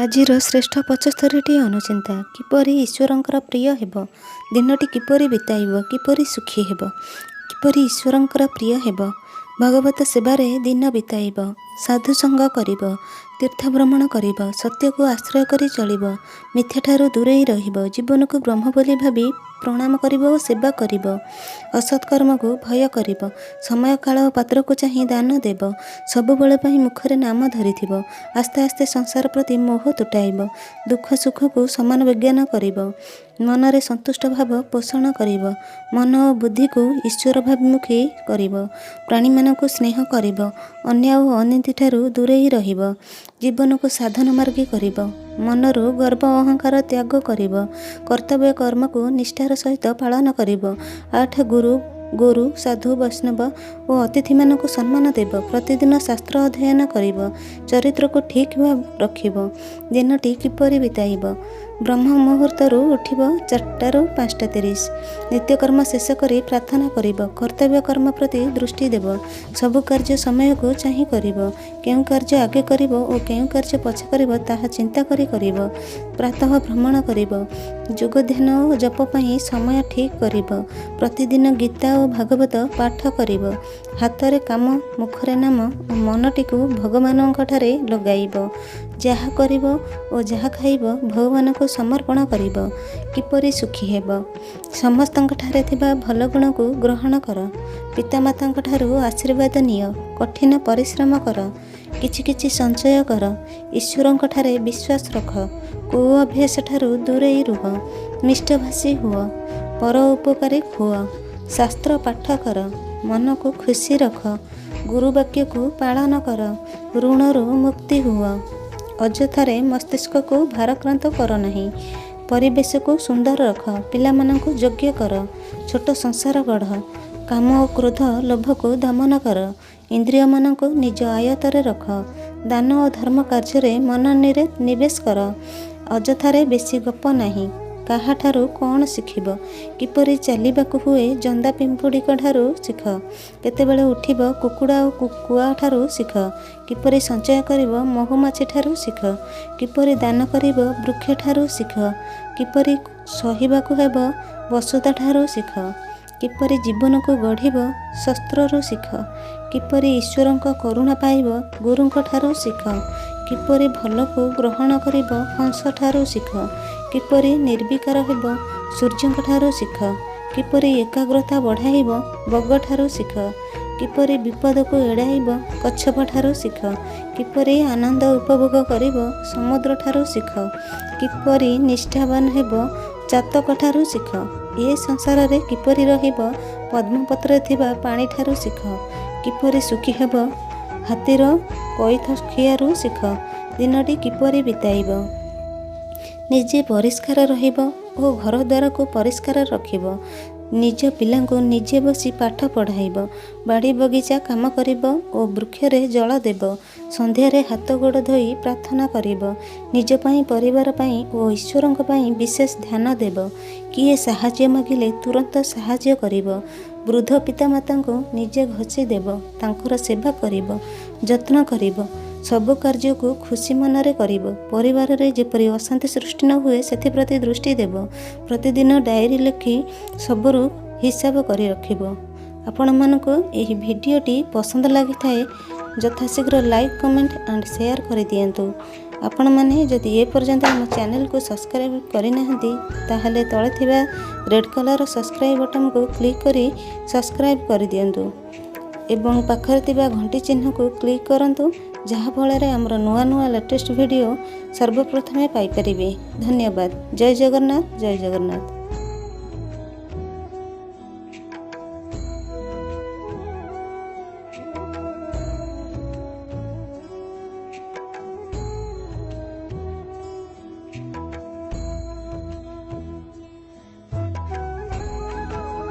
ଆଜିର ଶ୍ରେଷ୍ଠ 75ଟି ଅନୁଚିନ୍ତା। କିପରି ଈଶ୍ୱରଙ୍କର ପ୍ରିୟ ହେବ? ଦିନଟି କିପରି ବିତାଇବ? କିପରି ସୁଖୀ ହେବ? କିପରି ଈଶ୍ୱରଙ୍କର ପ୍ରିୟ ହେବ? ଭଗବତ ସେବାରେ ଦିନ ବିତାଇବ, ସାଧୁ ସଙ୍ଗ କରିବ, ତୀର୍ଥ ଭ୍ରମଣ କରିବ, ସତ୍ୟକୁ ଆଶ୍ରୟ କରି ଚଳିବ, ମିଥ୍ୟାଠାରୁ ଦୂରେଇ ରହିବ, ଜୀବନକୁ ବ୍ରହ୍ମ ବୋଲି ଭାବି ପ୍ରଣାମ କରିବ ଓ ସେବା କରିବ, ଅସତ୍କର୍ମକୁ ଭୟ କରିବ, ସମୟ, କାଳ ଓ ପାତ୍ରକୁ ଚାହିଁ ଦାନ ଦେବ, ସବୁବେଳେ ପାଇଁ ମୁଖରେ ନାମ ଧରିଥିବ, ଆସ୍ତେ ଆସ୍ତେ ସଂସାର ପ୍ରତି ମୋହ ତୁଟାଇବ, ଦୁଃଖ ସୁଖକୁ ସମାନ ବିଜ୍ଞାନ କରିବ, ମନରେ ସନ୍ତୁଷ୍ଟ ଭାବ ପୋଷଣ କରିବ, ମନ ଓ ବୁଦ୍ଧିକୁ ଈଶ୍ୱରାଭିମୁଖୀ କରିବ, ପ୍ରାଣୀମାନଙ୍କୁ ସ୍ନେହ କରିବ, ଅନ୍ୟାୟ ଓ ଅନୀତିଠାରୁ ଦୂରେଇ ରହିବ, ଜୀବନକୁ ସାଧନ ମାର୍ଗୀ କରିବ, ମନରୁ ଗର୍ବ ଅହଙ୍କାର ତ୍ୟାଗ କରିବ, କର୍ତ୍ତବ୍ୟ କର୍ମକୁ ନିଷ୍ଠାର ସହିତ ପାଳନ କରିବ, ଆଠ ଗୁରୁ, ସାଧୁ, ବୈଷ୍ଣବ ଓ ଅତିଥିମାନଙ୍କୁ ସମ୍ମାନ ଦେବ, ପ୍ରତିଦିନ ଶାସ୍ତ୍ର ଅଧ୍ୟୟନ କରିବ, ଚରିତ୍ରକୁ ଠିକ୍ ରଖିବ। ଦିନଟି କିପରି ବିତାଇବ? ବ୍ରହ୍ମ ମୁହୂର୍ତ୍ତରୁ ଉଠିବ 4ଟାରୁ 5ଟା 30। ନିତ୍ୟକର୍ମ ଶେଷ କରି ପ୍ରାର୍ଥନା କରିବ। କର୍ତ୍ତବ୍ୟ କର୍ମ ପ୍ରତି ଦୃଷ୍ଟି ଦେବ। ସବୁ କାର୍ଯ୍ୟ ସମୟକୁ ଚାହିଁ କରିବ। କେଉଁ କାର୍ଯ୍ୟ ଆଗେ କରିବ ଓ କେଉଁ କାର୍ଯ୍ୟ ପଛେ କରିବ, ତାହା ଚିନ୍ତା କରି କରିବ। ପ୍ରାତଃ ଭ୍ରମଣ କରିବ। ଯୋଗ, ଧ୍ୟାନ ଓ ଜପ ପାଇଁ ସମୟ ଠିକ୍ କରିବ। ପ୍ରତିଦିନ ଗୀତା ଓ ଭାଗବତ ପାଠ କରିବ। ହାତରେ କାମ, ମୁଖରେ ନାମ ଓ ମନଟିକୁ ଭଗବାନଙ୍କଠାରେ ଲଗାଇବ। ଯାହା କରିବ ଓ ଯାହା ଖାଇବ, ଭଗବାନଙ୍କୁ ସମର୍ପଣ କରିବ। କିପରି ସୁଖୀ ହେବ? ସମସ୍ତଙ୍କଠାରେ ଥିବା ଭଲ ଗୁଣକୁ ଗ୍ରହଣ କର। ପିତାମାତାଙ୍କଠାରୁ ଆଶୀର୍ବାଦ ନିଅ। କଠିନ ପରିଶ୍ରମ କର। କିଛି କିଛି ସଞ୍ଚୟ କର। ଈଶ୍ୱରଙ୍କଠାରେ ବିଶ୍ୱାସ ରଖ। କୁଅଭ୍ୟାସ ଠାରୁ ଦୂରେଇ ରୁହ। ମିଷ୍ଟଭାଷୀ ହୁଅ। ପର ଉପକାରୀ ହୁଅ। ଶାସ୍ତ୍ର ପାଠ କର। ମନକୁ ଖୁସି ରଖ। ଗୁରୁବାକ୍ୟକୁ ପାଳନ କର। ଋଣରୁ ମୁକ୍ତି ହୁଅ। ଅଯଥାରେ ମସ୍ତିଷ୍କକୁ ଭାରାକ୍ରାନ୍ତ କର ନାହିଁ। ପରିବେଶକୁ ସୁନ୍ଦର ରଖ। ପିଲାମାନଙ୍କୁ ଯୋଗ୍ୟ କର। ଛୋଟ ସଂସାର ଗଢ଼। କାମ ଓ କ୍ରୋଧ, ଲୋଭକୁ ଦମନ କର। ଇନ୍ଦ୍ରିୟମାନଙ୍କୁ ନିଜ ଆୟତ୍ତରେ ରଖ। ଦାନ ଓ ଧର୍ମ କାର୍ଯ୍ୟରେ ମନ ନିବେଶ କର। ଅଯଥାରେ ବେଶୀ ଗପ ନାହିଁ। କାହାଠାରୁ କ'ଣ ଶିଖିବ? କିପରି ଚାଲିବାକୁ ହୁଏ, ଜନ୍ଦା ପିମ୍ପୁଡ଼ିଙ୍କଠାରୁ ଶିଖ। କେତେବେଳେ ଉଠିବ, କୁକୁଡ଼ା ଓ କୁଆଠାରୁ ଶିଖ। କିପରି ସଞ୍ଚୟ କରିବ, ମହୁମାଛିଠାରୁ ଶିଖ। କିପରି ଦାନ କରିବ, ବୃକ୍ଷଠାରୁ ଶିଖ। କିପରି ସହିବାକୁ ହେବ, ବସୁଧାଠାରୁ ଶିଖ। କିପରି ଜୀବନକୁ ଗଢ଼ିବ, ଶସ୍ତ୍ରରୁ ଶିଖ। କିପରି ଈଶ୍ୱରଙ୍କ କରୁଣା ପାଇବ, ଗୁରୁଙ୍କଠାରୁ ଶିଖ। କିପରି ଭଲକୁ ଗ୍ରହଣ କରିବ, ହଂସଠାରୁ ଶିଖ। କିପରି ନିର୍ବିକାର ହେବ, ସୂର୍ଯ୍ୟଙ୍କଠାରୁ ଶିଖ। କିପରି ଏକାଗ୍ରତା ବଢ଼ାଇବ, ବଗଠାରୁ ଶିଖ। କିପରି ବିପଦକୁ ଏଡ଼ାଇବ, କଚ୍ଛପଠାରୁ ଶିଖ। କିପରି ଆନନ୍ଦ ଉପଭୋଗ କରିବ, ସମୁଦ୍ରଠାରୁ ଶିଖ। କିପରି ନିଷ୍ଠାବାନ ହେବ, ଚାତକଠାରୁ ଶିଖ। ଏ ସଂସାରରେ କିପରି ରହିବ, ପଦ୍ମପତ୍ରରେ ଥିବା ପାଣିଠାରୁ ଶିଖ। କିପରି ସୁଖୀ ହେବ, ହାତୀର କଇଥ ଖିଆରୁ ଶିଖ। ଦିନଟି କିପରି ବିତାଇବ? ନିଜେ ପରିଷ୍କାର ରହିବ ଓ ଘରଦ୍ୱାରକୁ ପରିଷ୍କାର ରଖିବ। ନିଜ ପିଲାଙ୍କୁ ନିଜେ ବସି ପାଠ ପଢ଼ାଇବ। ବାଡ଼ି ବଗିଚା କାମ କରିବ ଓ ବୃକ୍ଷରେ ଜଳ ଦେବ। ସନ୍ଧ୍ୟାରେ ହାତ ଗୋଡ଼ ଧୋଇ ପ୍ରାର୍ଥନା କରିବ। ନିଜ ପାଇଁ, ପରିବାର ପାଇଁ ଓ ଈଶ୍ୱରଙ୍କ ପାଇଁ ବିଶେଷ ଧ୍ୟାନ ଦେବ। କିଏ ସାହାଯ୍ୟ ମାଗିଲେ ତୁରନ୍ତ ସାହାଯ୍ୟ କରିବ। ବୃଦ୍ଧ ପିତାମାତାଙ୍କୁ ନିଜେ ଘଷି ଦେବ। ତାଙ୍କର ସେବା କରିବ, ଯତ୍ନ କରିବ। ସବୁ କାର୍ଯ୍ୟକୁ ଖୁସି ମନରେ କରିବ। ପରିବାରରେ ଯେପରି ଅଶାନ୍ତି ସୃଷ୍ଟି ନ ହୁଏ, ସେଥିପ୍ରତି ଦୃଷ୍ଟି ଦେବ। ପ୍ରତିଦିନ ଡାଏରୀ ଲେଖି ସବୁର ହିସାବ କରି ରଖିବ। ଆପଣମାନଙ୍କୁ ଏହି ଭିଡ଼ିଓଟି ପସନ୍ଦ ଲାଗିଥାଏ, ଯଥାଶୀଘ୍ର ଲାଇକ୍, କମେଣ୍ଟ ଆଣ୍ଡ ସେୟାର କରିଦିଅନ୍ତୁ। ଆପଣମାନେ ଯଦି ଏପର୍ଯ୍ୟନ୍ତ ଆମ ଚ୍ୟାନେଲକୁ ସବସ୍କ୍ରାଇବ୍ କରିନାହାନ୍ତି, ତାହେଲେ ତଳେ ଥିବା ରେଡ଼୍ କଲର୍ ସବସ୍କ୍ରାଇବ୍ ବଟନ୍କୁ କ୍ଲିକ୍ କରି ସବସ୍କ୍ରାଇବ୍ କରିଦିଅନ୍ତୁ ଏବଂ ପାଖରେ ଥିବା ଘଣ୍ଟି ଚିହ୍ନକୁ କ୍ଲିକ୍ କରନ୍ତୁ, ଯାହାଫଳରେ ଆମର ନୂଆ ନୂଆ ଲାଟେଷ୍ଟ ଭିଡ଼ିଓ ସର୍ବପ୍ରଥମେ ପାଇପାରିବେ। ଧନ୍ୟବାଦ। ଜୟ ଜଗନ୍ନାଥ, ଜୟ ଜଗନ୍ନାଥ।